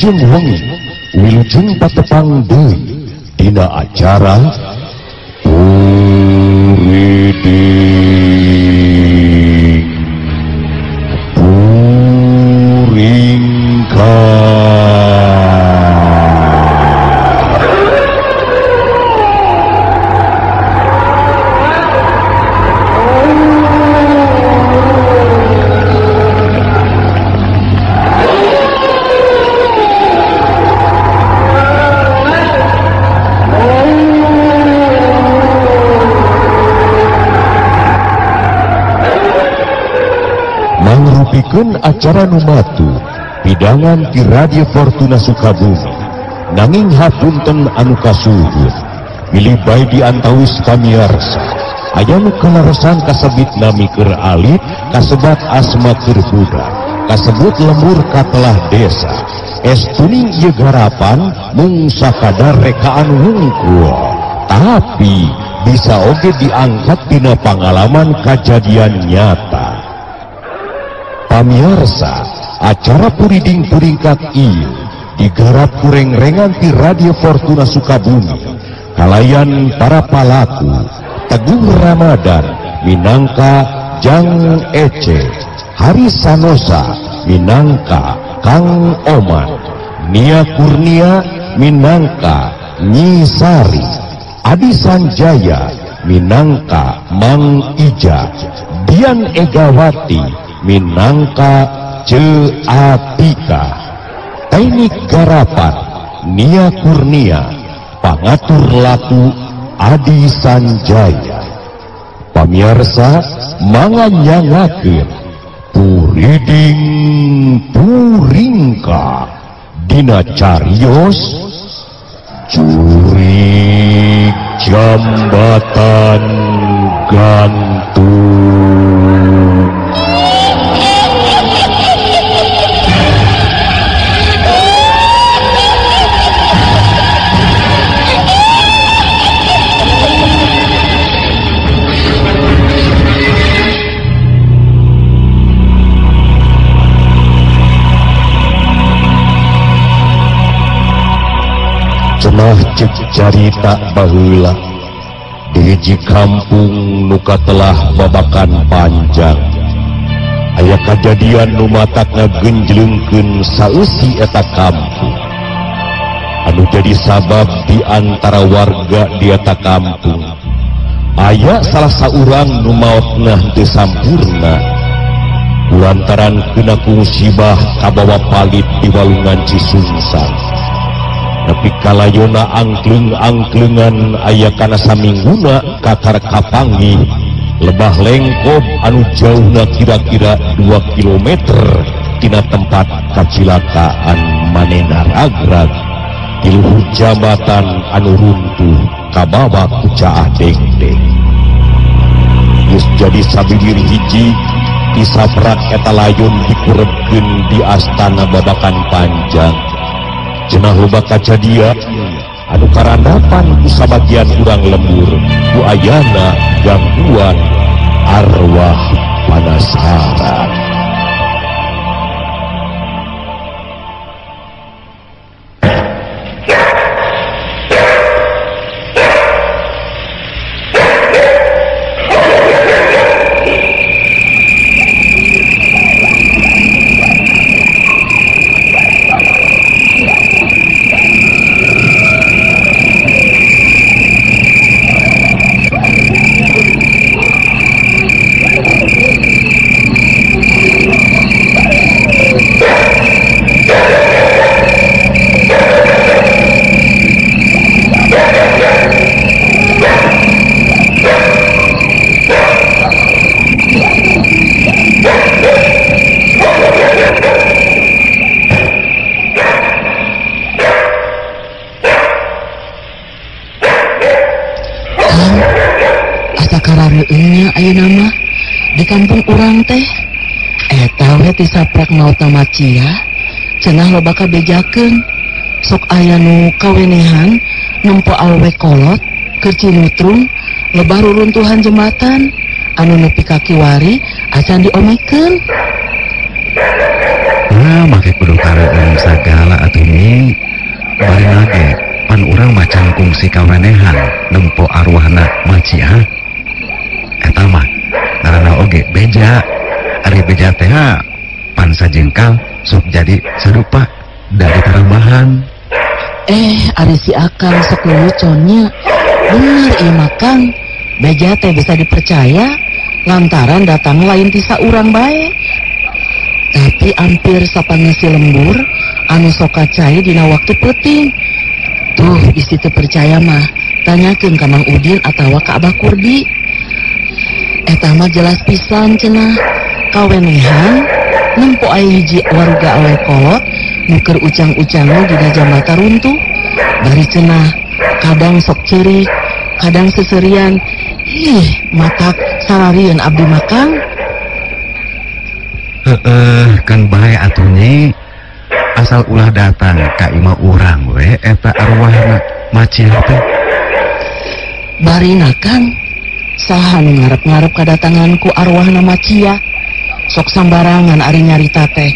Wilujeng wengi, wilujeng patepang deui dina acara Puriding Puringkak. Mangrupikan acara numatu pidangan di Radio Fortuna Sukabumi, nanging hapunten anu kasuhun bilih bae diantawis pamiarsa aya nu kaleresan kasebut nami keur alit, kasebat asma keur budak, kasebut lembur katelah desa. Estuning ieu garapan mung sakadar rekaan wungkul, tapi bisa oge diangkat dina pangalaman kajadian nyata. Pamiarsa, acara Puriding Puringkak ieu digarap kureng-rengan ti Radio Fortuna Sukabumi kalayan para palaku Teguh Ramadan minangka Jang Ece, Hari Sanosa minangka Kang Oman, Nia Kurnia minangka Nyi Sari, Adi Sanjaya minangka Mang Ija, Dian Egawati minangka Ce Atika, teknik garapan Nia Kurnia, pangatur laku Adi Sanjaya. Pamiarsa manganyangakeun Puriding Puringkak dina carios Jurig Jambatan Gantung. Cenah cek carita baheula di hiji kampung nu katelah babakan panjang aya kajadian nu matak ngagenjlengkeun saeusi eta kampung anu jadi sabab di antara warga di eta kampung aya salah saurang nu maotna teu sampurna kulantaran kena ku musibah kabawa palit di walungan Cisungsang. Nepi kalayona angkleng-angklengan aya kana samingguna kakar kapanggih lebah lengkob anu jauhna kira-kira 2 kilometer tina tempat kacilakaan manehna ragrag di luhur jambatan anu runtuh kabawa ku caah dengdeng. Geus jadi sabilir hiji disaprak eta layon dikurebkeun di astana babakan panjang. Cenah loba kajadian anu karandapan ku sabagian urang lembur ku ayana gangguan arwah panasaran. Ayeuna mah di kampung urang teh eta we ti saprak maotna macia cenah loba kabejakeun sok aya nu kawenehan nempo awewe kolot keur cinutrung lebah ruruntuhan jembatan anu nepi ka kiwari acan diomekeun. Nah, make kudu kareun sagala atuh nyi. Bari lage pan urang macan kungsi kawenehan nempo arwahna Maciah. Eta mah ngaranna oge beja. Ari beja teh pan sajengkal sok jadi sarupa dari tarambahan. Ari si Akang sok leluconnya. Bener ieu mah Kang, beja teh bisa dipercaya lantaran datang lain ti saurang bae. Tapi hampir sapangesi lembur anu sok kacai dina waktu peuting. Tuh bisi teu percaya mah tanyakeun ka Mang Udin atawa ka Abah Kurdi. Eta mah jelas pisan cenah kawenehan nempo aya hiji warga awe kolot nu keur ucang-ucangan dina jambatan runtuh. Bari cenah kadang sok ceurik, kadang seserian. Ih, matak sararieun abdi mah Kang. Heeh, kan bae atuh nyi. Asal ulah datang ka imah urang we eta arwahna Maciah teh. Barina Kang, saha nu ngarep-ngarep kadatangan ku arwahna Maciah? Sok sambarangan ari nyarita teh.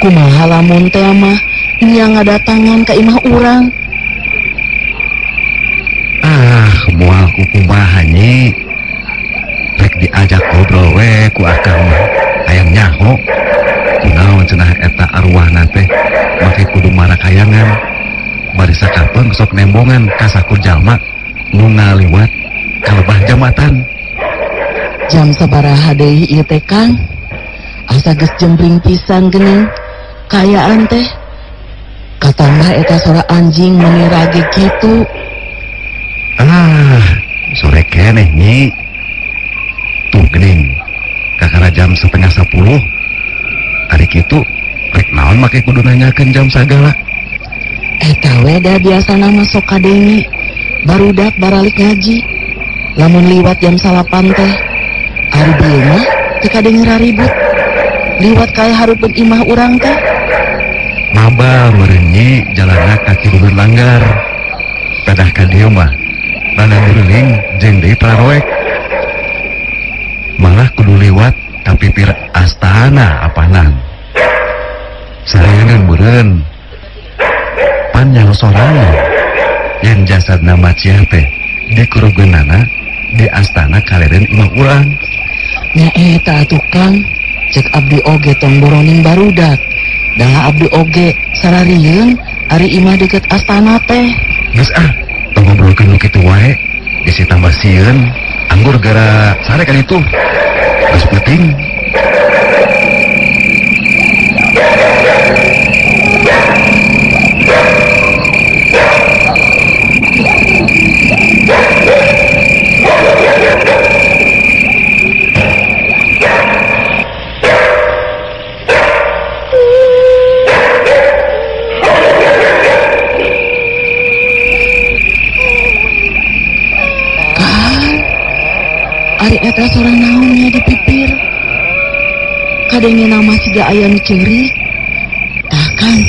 Kumaha lamun teh mah nya ngadatangan ka imah urang? Ah, moal ku kumaha nyi. Rek diajak ngobrol we ku akang mah hayang nyaho. Kunaon cenah eta arwahna teh make kudu marakayangan. Bari sakapeung sok nembongan ka sakur jalma nu ngaliwat ka lebah jambatan. Jam sabaraha deui ieu teh Kang? Asa geus jembring pisan geuning kaayaan teh. Katambah eta sora anjing meuni rage kitu. Ah, sore keneh nyi. Tuh geuning kakara jam 9:30. Ari kitu rek naon make kudu nanyakeun jam sagala. Eta we da biasana mah sok kadenge barudak baralik ngaji. Lamun liwat jam 9 teh ari bieu mah teu kadenge raribut. Liwat kae hareupeun imah urang teh. Mabal meureun nyi jalanna ka kiruleun langgar. Pedah ka dieu mah rada guruling jeung deui pararoek. Malah kudu liwat ka pipir astana apanan. Sareungeun meureun pan nyaho sorangan yen jasadna Maciah teh dikurugeunana di astana kalereun imah urang. Nya eta atuh Kang, cek abdi oge tong boroning barudak. Dah abdi oge sararieun ari imah deket astana teh. Geus ah, tong ngobrolkeun nu kitu wae, bisi tambah sieun, anggur gara sare kan itu. Geus peuting. Ari eta sora naonnya di pipir. Kadenge nama siga aya nu ceurik. Tah kan,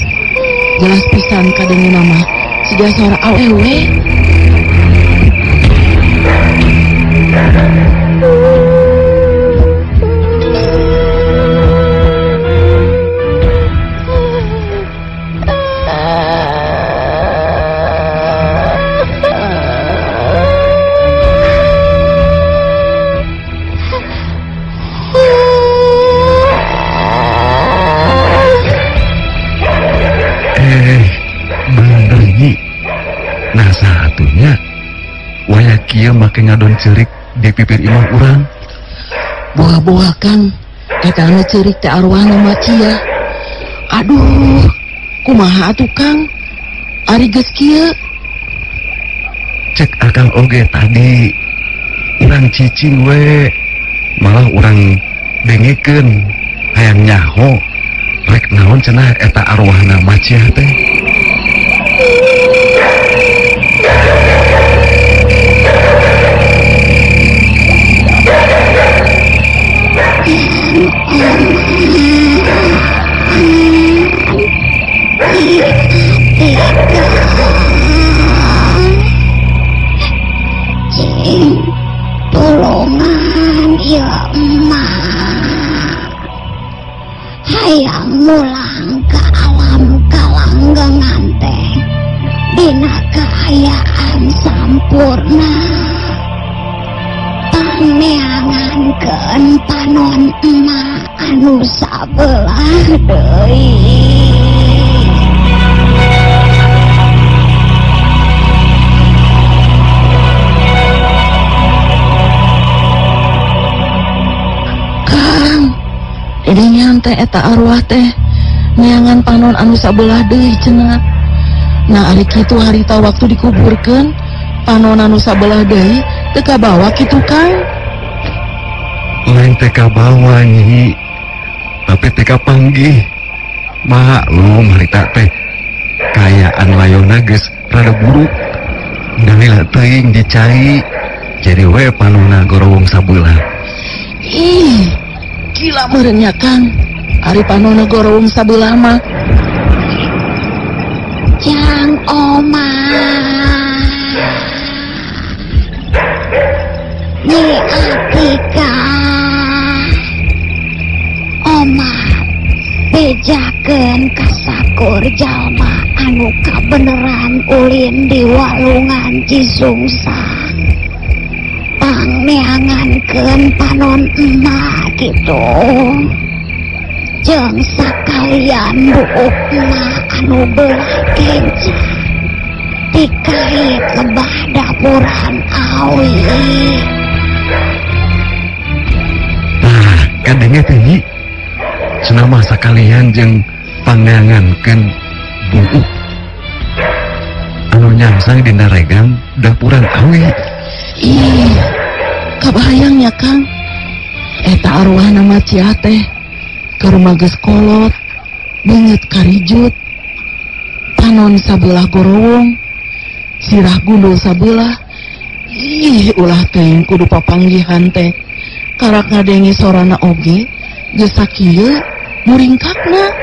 jelas pisan kadenge nama siga sora awewe. Kieu make ngadon ceurik di pipir imah urang. Buah-buah Kang, eta anu ceurik teh arwahna Maciah. Aduh, kumaha atuh Kang? Ari geus kieu. Cek akang oge tadi urang cicing we, malah urang dengekeun hayang nyaho rek naon cenah eta arwahna Maciah teh. Cing, tolongan ya emak. Hayang mulang ka alam kalanggengan teh dina kaayaan sampurna. Pangneangankeun panon emak anu sabelah deui. Kang, didinya teh eta arwah teh neangan panon anu sabelah deui cenah. Nah ari kitu harita waktu dikuburkeun panon anu sabelah deui teu kabawa kitu Kang. Lain teu kabawa Nyi, tapi teu kapanggih. Maklum harita teh kaayaan layona geus rada buruk. Dalila teuing dicai jadi we panonna gorowong sabelah. Ih, gila meureun nya Kang. Ari panonna gorowong sabelah mah. Jang Omar, Nyi Atika, Omar bejakeun kasakur jalma anu kabeneran ulin di walungan Cisungsang. Pangneangankeun panon emak kitu. Jeung sakalian buuk emak anu belah kenca dikait lebah dapuran awi. Tah, kadenge teh Nyi. Cenah mah sakalian jeung pangneangankeun buuk anu nyangsang dina regang dapuran awi. Ih, kabayang ya Kang. Eta arwahna mah Cia teh karuma geus kolot, beungeut karijut, panon sabelah gorowong, sirah gundul sabelah. Ih, ulah teuing kudu papanggihan teh. Karak ngadenge sorana oge geus sakieu muringkakna.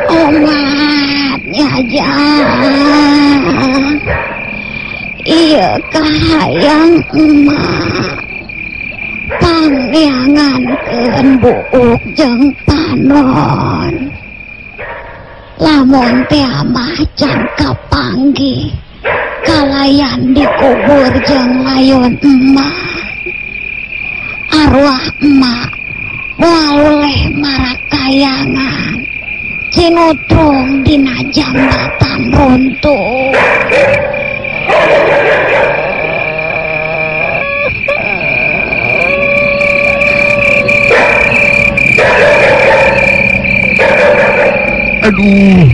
Omat nyajang, ieu kahayang emak. Pangneangankeun buuk jeung panon. Lamun teh mah can kapanggih kalayan dikubur jeung layon emak. Arwah emak waluleh marakayangan cinutrung dina jambatan runtuh. Aduh,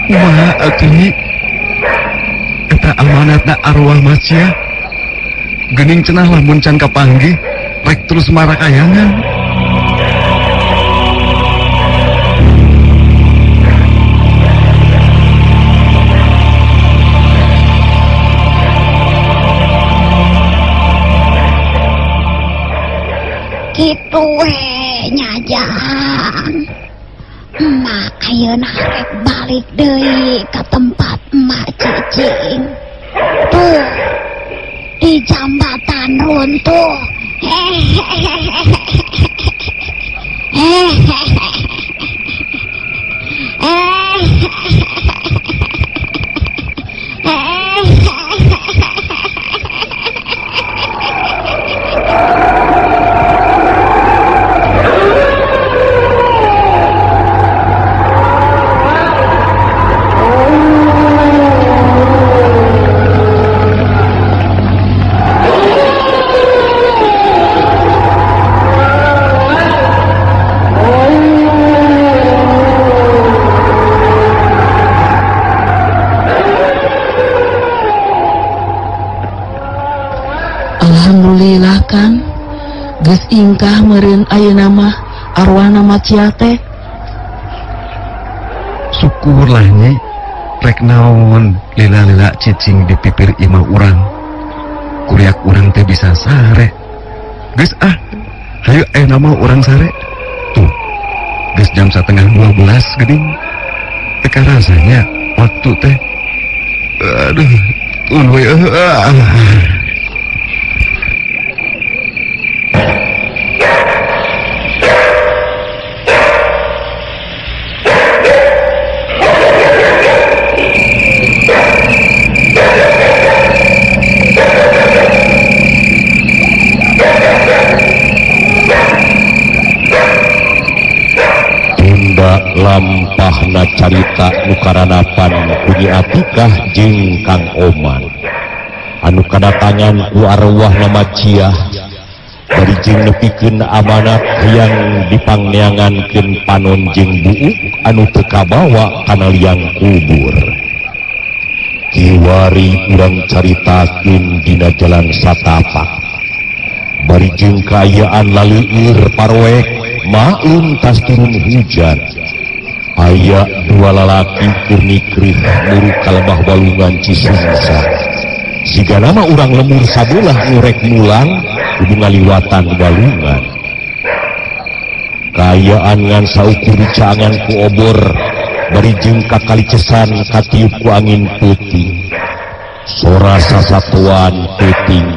kumaha atuh Nyi? Eta amanatna arwah Macia. Geuning cenah lamun can kapanggih, rek terus marakayangan. Kitu we nyajang. Emak ayeuna rek balik deui ka tempat emak cicing. Tuh, di jambatan runtuh. Alhamdulillah Kang, geus ingkah meureun ayeuna mah arwahna Macia teh. Syukurlah Nyi, rek naon lila-lila cicing di pipir imah urang. Kuriak urang teh bisa sare. Geus ah, hayu ayeuna mah urang sare. Tuh, geus jam 11:30 geuning. Teu karasanya waktu teh. Aduh, tuluy eueuh. Kalampahna carita nu karanapan ku Nyi Atikah jeung Kang Oman anu kadatangan ku arwahna Maciah bari jeung nepikeun amanat hayang dipangneangankeun panon jeung buuk anu teu kabawa kana liang kubur. Kiwari urang caritakeun dina jalan satapak bari jeung kaayaan laleueur paroek maklum tas turun hujan. Aya dua lalaki keur nikrih muru ka lebah walungan Cisungsa. Siga nama urang lemur sabelah nu rek mulang kudu ngaliwatan walungan. Kaayaan ngan saukur dicaangan ku obor bari jeung kakalicesan katiup ku angin peuting. Sora sasatuan peuting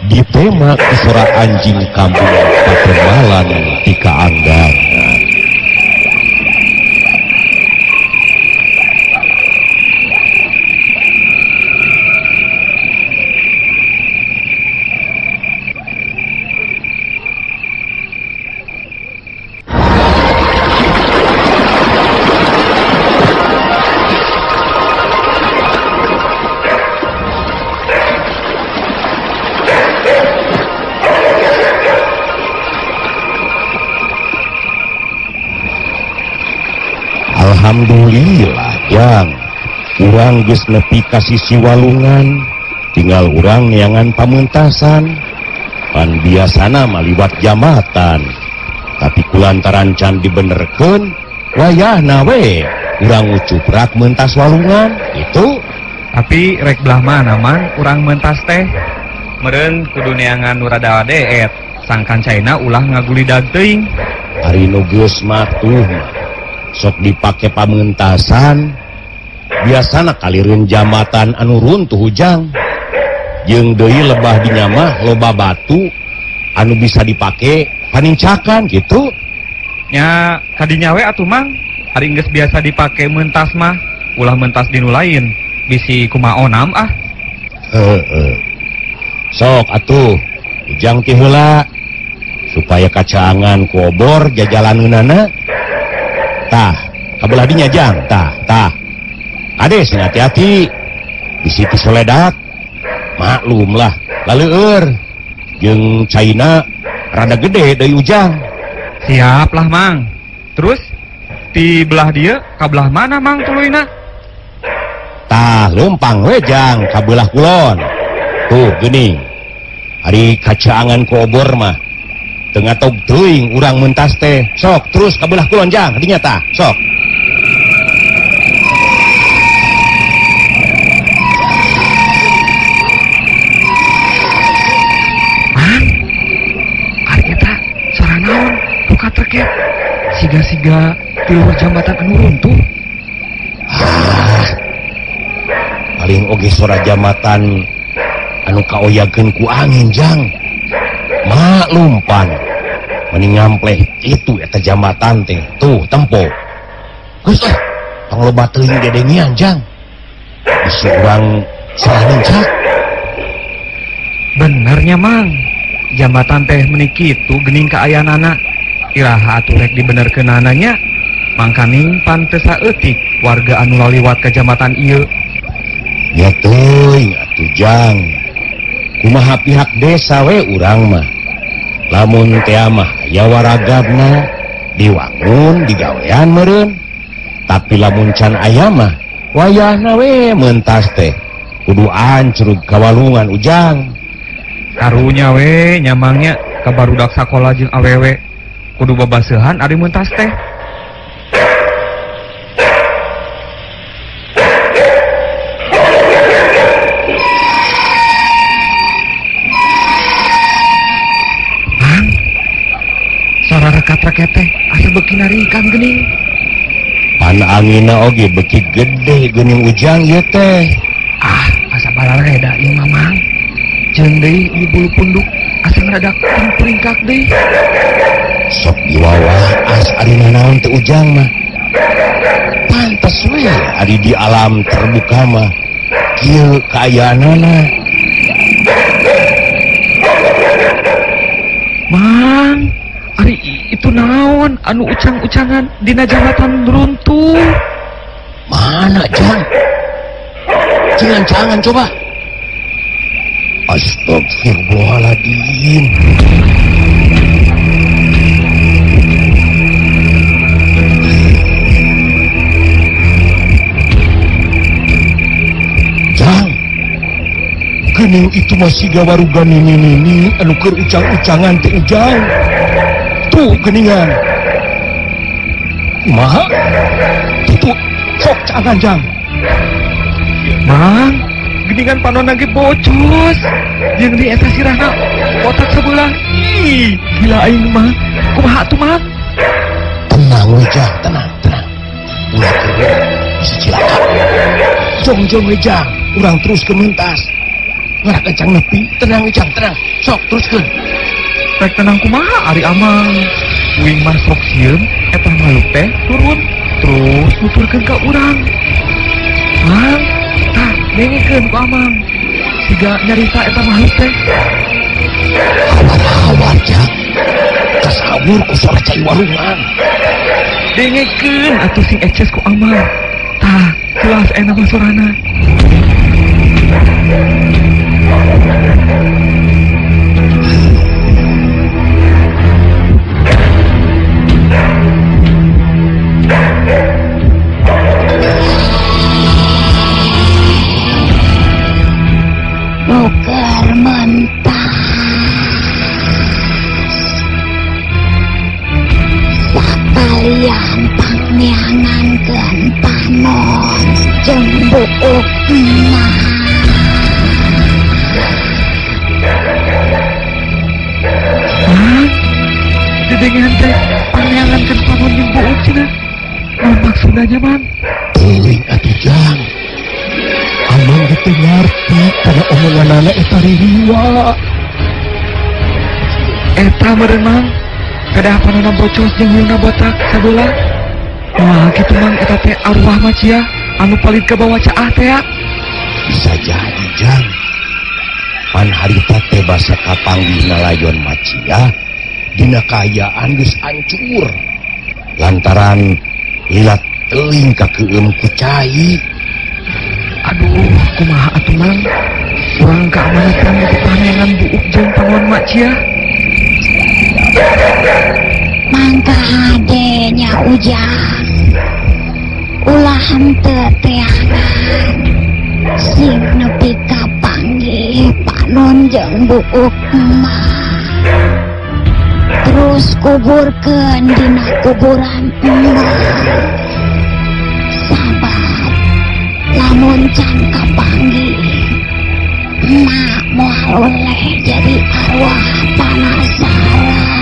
ditema ku sora anjing kampung patemalan ti kaanggangan. Alhamdulillah jang, urang geus nepi ka sisi walungan, tinggal urang neangan pamentasan. Pan biasana mah liwat jambatan, tapi kulantaran can dibenerkeun, wayahna we urang ngucuprak mentas walungan itu. Tapi rek belah mana man urang mentas teh? Meureun kudu neangan nu rada deet, sangkan caina ulah ngagulidag teuing. Ari nu geus matuh mah sok dipake pamentasan, biasana kalireun jambatan anu runtuh hujang. Jeung deui lebah dinya mah loba batu anu bisa dipake panincakan gitu. Nya kadinya we atuh mang, ari geus biasa dipake mentas mah ulah mentas di nu lain, bisi kumaha onam ah. Heeh. Sok atuh ujang ti heula supaya kacaangan ku obor jajalaneunana. Tah, kabelah dinya jang, tah, tah. Ade sing hati-hati. Bisi tisoledak. Maklumlah, laleueur. Jeung caina rada gede deui ujang. Siap lah mang. Terus ti belah dieu ka belah mana mang tuluyna? Tah, leumpang we jang ka belah kulon. Tuh geuning. Ari kacaangan ku obor mah teu ngatog teuing urang mentas teh. Sok terus ka belah kulon jang, dinya tah, sok. Mang, ari eta sora naon? Buka treket. Siga-siga ti luhur jambatan anu runtuh. Ah, paling oge sora jambatan anu kaoyakeun ku angin jang. Maklum pan, mending ngampleh itu eta jambatan teh. Tuh tempo. Geus ah, tong loba teuing dedengian jang. Bisi urang salah nincak. Benernya mang, jambatan teh meuni kitu geuning kaayaanana. Iraha atuh rek dibenerkeunana nya. Mangkaning pan teu saeutik warga anu laliwat ka jambatan ieu. Ya teuing atuh jang. Kumaha pihak desa we urang mah. Lamun teh mah aya waragabna diwangun digawean meureun. Tapi lamun can aya mah wayahna we mentas teh kudu ancrug ka walungan ujang. Karunya we nyamangnya ka barudak sakola jeung awewe kudu babaseuhan ari mentas teh. Rekat-reket teh asa beuki narikan geuning. Pan anginna oge beuki gede geuning ujang ieu teh. Ah, asa balareda ieu mah mang. Jeung deui ieu bulu punduk asa ngaradak peringkak deui. Sok diwawah as ari nanaon teh ujang mah. Pantes we ari di alam terbuka mah kieu kaayaanana. Mang, ari itu Itu naon anu ucang-ucangan dina jambatan runtuh. Mana Jang? Jangan-jangan coba. Astagfirullahaladzim. Jang, gening itu masih gawarugan nini-nini anu keur ucang-ucangan teh Ujang. Tuh geningan. Kumaha? Tuh, sok cangan Jang. Mang, geningan panon lagi bocos. Jeung di eta sirahna otak sebelah. Ih, gila aing mah. Kumaha atuh, Mang? Tenang we Jang, tenang, tenang. Ulah kewe bisa cilaka. Jong-jong we Jang, urang terus ke mentas. Ngarak encang nepi, tenang we Jang, tenang. Sok teruskeun. Rek tenang kumaha ari Amang. Uing mah sok sieun eta makhluk teh turun terus nuturkeun ka urang. Mang, tah dengekeun ku Amang. Siga nyarita eta makhluk teh. Hawar-hawar Jang. Kasawur ku suara cai walungan. Dengekeun atuh sing eces ku Amang. Tah, jelas enak mah sorana. Nuker mentas sakalian pangneangankeun panon jeung buuk emak. Mang, dedengean teh pangneangankeun panon jeung buuk cenah. Naon maksudna nya, Mang? Teuing atuh Jang. Amang teu ngarti kana omonganana eta ririwa. Eta meureun Mang, kedah panonna bocos jeung huluna botak sabelah. Wah, kitu Mang eta teh arwah macia anu palid kabawa caah teh. Bisa jadi Jang. Pan harita teh basa kapanggihna layon macia dina kaayaan geus hancur. Lantaran lila teuing kakeueum ku cai. Aduh, kumaha atuh Mang? Urang keamanatan di paneangan buuk jeung panon macia. Mangka hade nya Ujang. Ulah henteu teangan. Sing nepi kapanggih panon jeung buuk emak. Terus kuburkeun dina kuburan emak. Sabab lamun can kapanggih emak moal oleh jadi arwah panasaran.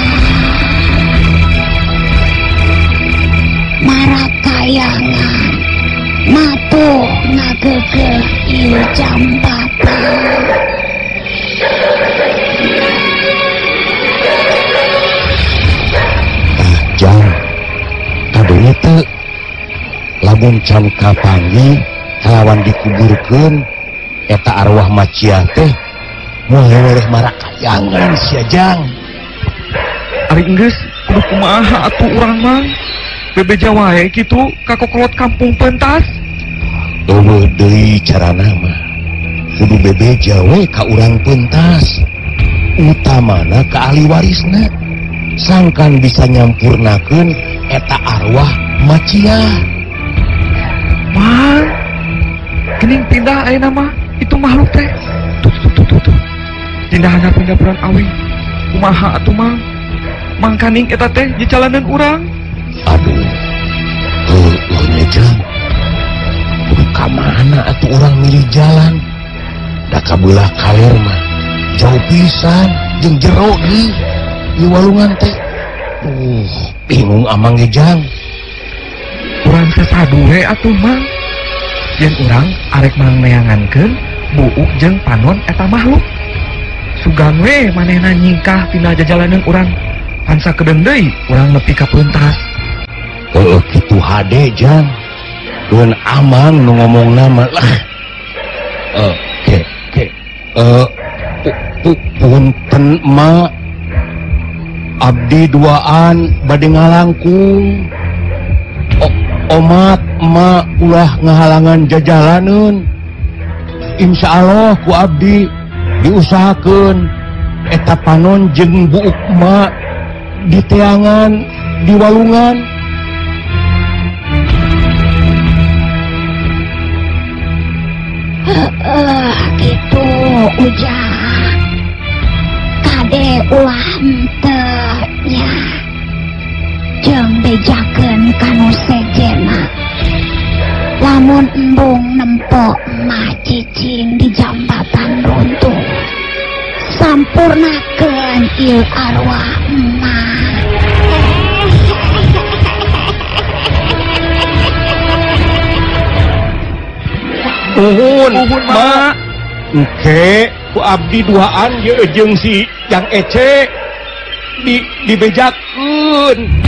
Marakayangan matuh ngagegeh ieu jambatan. Tah Jang, kadenge teu lamun can kapanggih kalawan dikuburkeun eta arwah macia teh moal weleh marakayangan sia Jang. Ari geus kudu kumaha atuh urang Mang? Bebeja wae kitu ka kokolot kampung pentas. Eueuh deui carana mah. Kudu bebeja we ka urang pentas. Utamana ka ahli warisna. Sangkan bisa nyampurnakeun eta arwah macia. Mang, gening pindah ayeuna mah itu makhluk teh. Tuh tuh tuh tuh tuh. Pindahna pindah bulan awi. Kumaha atuh Mang? Mangkaning eta teh jalanan urang. Aduh, heueuh nya Jang. Kudu ka mana atuh urang milih jalan? Da kabelah kaler mah jauh pisan jeung jero deui ieu walungan teh. Bingung amang ge Jang. Urang sasadu we atuh Mang. Yen urang arek mangneangankeun buuk jeung panon eta makhluk. Sugan we manehna nyingkah tina jajalaneun urang. Pansa kedeung deui urang nepi ka pentas. Heueuh kitu hade Jang. Keun amang nu ngomongna mah lah. Ke ke punten ma. Abdi duaan bade ngalangkung. Omat emak ulah ngahalangan jajalaneun. Insya Allah ku abdi diusahakeun eta panon jeung buuk emak di teangan di walungan. Heeh, gitu Ujang. Kade ulah henteu nya. Jeung bejakeun kanu sejena. Lamun embung nempo emak cicing di jambatan runtuh. Sampurnakeun ieu arwah emak. Nuhun, Mak. Engke ku abdi duaan ye jeung si Yang Ece di dibejakeun.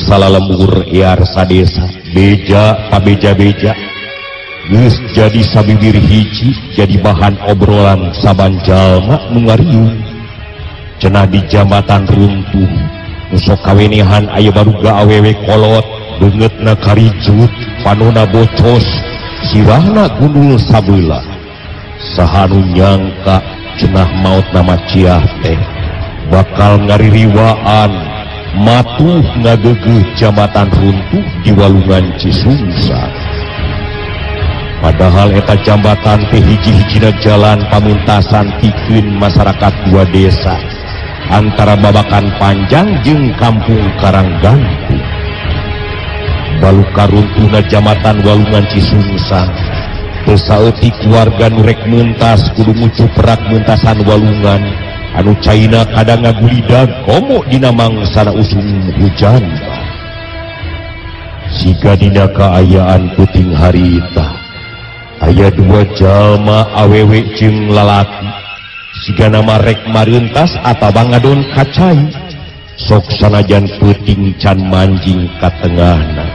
Salalembur iar sadesa beja pabeja-beja geus jadi sabibir hiji jadi bahan obrolan saban jalma nu ngariung. Cenah di jambatan runtuh nu sok kawenehan aya baruga awewe kolot, beungeutna karijut, panona bocos, sirahna gundul sabeula. Saha nu nyangka cenah maotna Maciah teh bakal ngaririwaan matuh ngagegeuh jambatan runtuh di walungan Cisungsang. Padahal eta jambatan teh hiji-hijina jalan pamuntasan pikeun masyarakat dua desa antara Babakan Panjang jeung Kampung Karanggantung. Baluka runtuhna jambatan walungan Cisungsang teu saeutik warga nu rek mentas kudu ngucuprak mentasan walungan anu caina kadang ngagulidag komo dina mangsana usum hujan. Siga dina kaayaan puting harita aya dua jalma awewe jeung lalaki siga nama rek mareuntas atawa ngadon ka cai. Sok sanajan peuting can manjing ka tengahna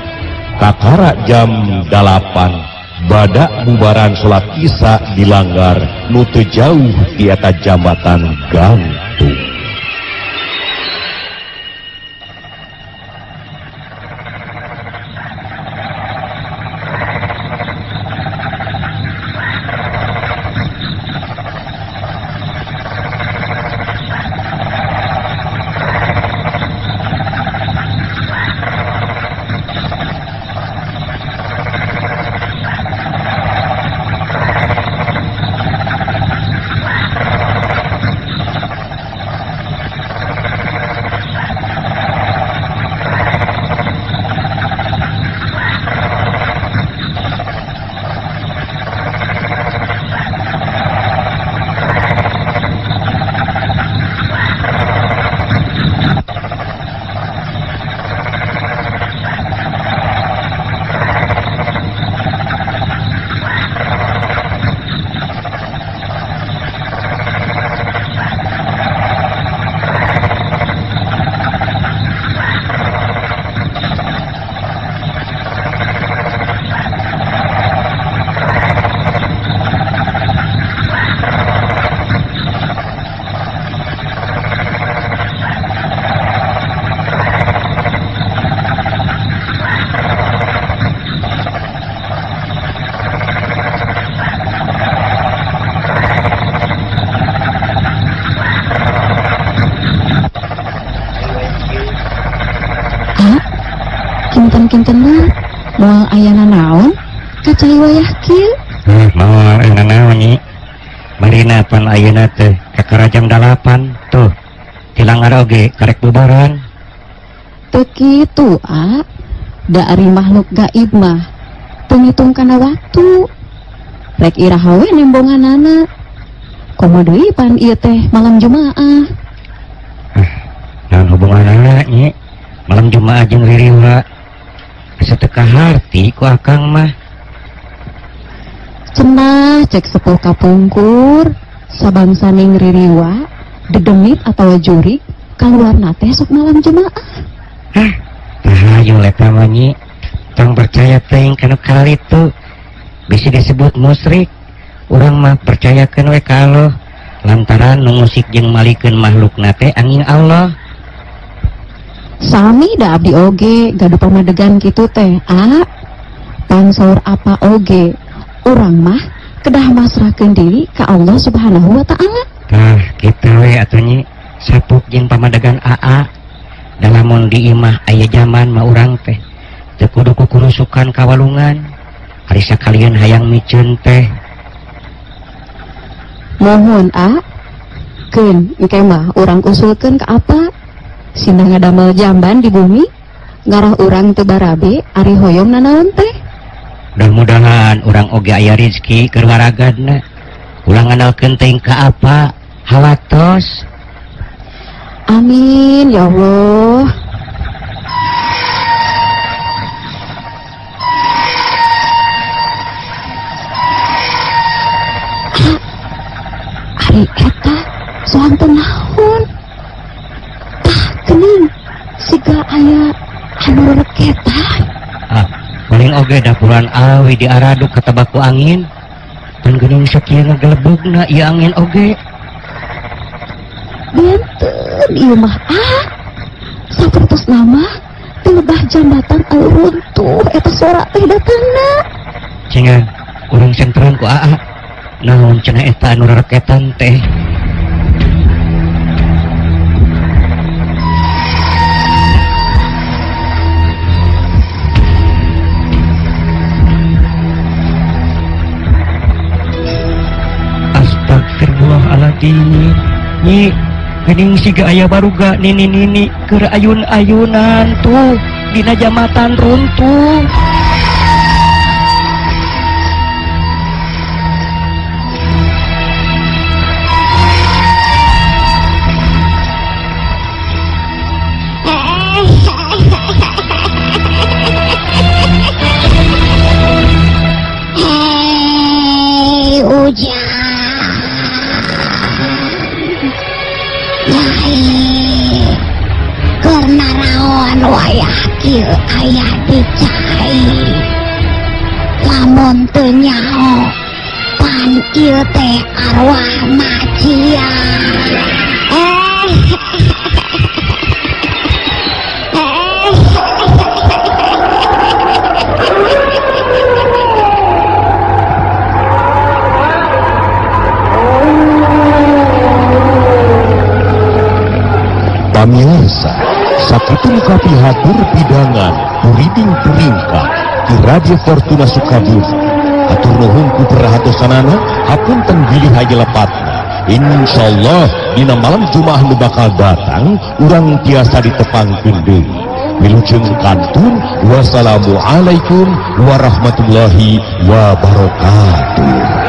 kakara jam 8 badak bubaran salat isya dilanggar nu teu jauh di eta jambatan gantung. Kinten-kinten moal ayana naon ka cai wayah kieu? Moal ayana naon nyi? Marina pan ayeuna teh kakara jam 8 tuh. Tilanggar oge karek bubaran. Teu kitu, A. Da ari makhluk gaib mah teu ngitung kana waktu. Rek iraha we nembonganana. Komo deui pan ieu teh malam Jumaah. Naon hubunganana nyi? Malam Jumaah jeung ririwa. Asa teu kaharti ku akang mah. Cenah cek sepuh kapungkur sabangsaning ririwa dedemit atawa jurik kaluarna teh sok malam Jumaah. Hah, tahayu eta mah nyi. Tong percaya teuing kana kalitu. Bisi disebut musyrik. Urang mah percayakeun we ka Allah lantaran nu musik jeung malikeun makhlukna teh angin Allah. Sami da abdi oge gaduh pamadegan kitu teh, a. Pan saur apa oge urang mah kedah masrahkeun diri ka Allah Subhanahu wa taala. Tah kitu we atuh nyi, sapuk jeung pamadegan aa. Da lamun di imah aya jaman mah urang teh teu kudu kukurusukan ka walungan. Ari sakalian hayang miceun teh. Mohon a, keun engke mah urang usulkeun ka apa? Sina ngadamel jamban di bumi, ngarah urang teu barabe ari hoyong nanaon teh. Mudah-mudahan urang oge aya rezeki keur waragadna. Ulah ngandalkeun teuing ka apa, hawatos. Amin ya Allah. Ari eta soang teu naon? Tah geuning siga aya anu reketan. Ah, paling oge dapuran awi diaraduk katabaku angin. Pan geuning sakieu ngagelebugna ieu angin oge. Benten ieu mah ah. Sapertos nama teu lebah jambatan anu runtuh eta suara teh datangna. Cengan urang senteran ku aa. Naon cenah eta anu reketan teh. Astagfirullahaladzim. Nyi, geuning siga aya baruga nini-nini keur ayun-ayunan tuh dina jambatan runtuh. Aya dicai lamun teu nyaho pan ieu teh arwah macia. Pamirsa, sakitu kapihatur pidangan kuriding kuringka di Radio Fortuna Sukabumi. Hatur nuhun ku perhatosanana, hapunten bilih aya lepatna. Insyaallah dina malam Jumaah nu bakal datang urang tiasa ditepangkeun deui. Wilujeng kantun, wassalamualaikum warahmatullahi wabarakatuh.